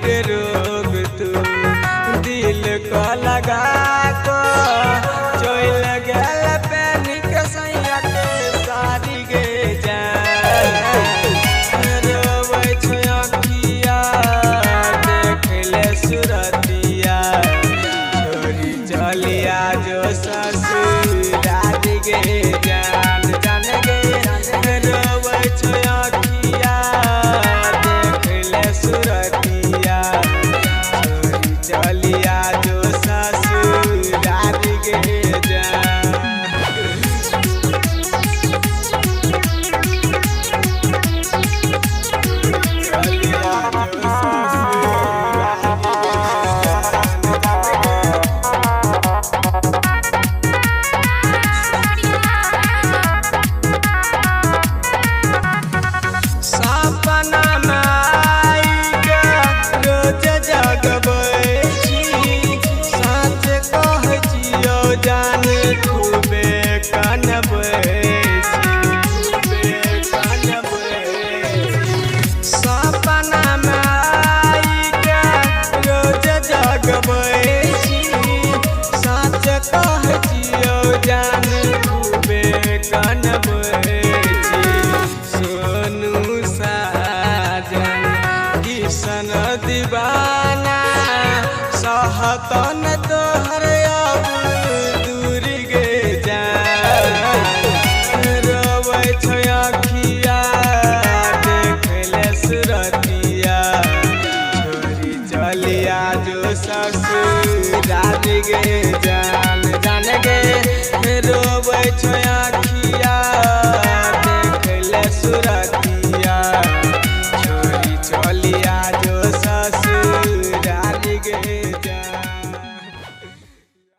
के रोग तू दिल को लगा को चल गेल पेनी के सैया के सारी गे जान। रोबै छै अखिया देखले सुरतिया, छोरी चलिया जो ससुरार गे जान। जान गे रोबै छै अखिया देखले सुरतिया, छोरी चलिया जो ससुरार गे जान। चलिया जो ससुरार गे जान। सपना में आई के रोज जगबै छी, साँच कहै छियौ जान खूबे कनबै छी, खूबे कनबै छी। सपना में आई के रोज जगबै छी, साँच कहै छियौ जान खूबे कनबै छी। सोनू साजन किशन दीवाना, सहतन तोहर अब दूर गे जान। रोबै छै अखिया देखले सुरतिया, छोरी चलिया जो ससुरार गे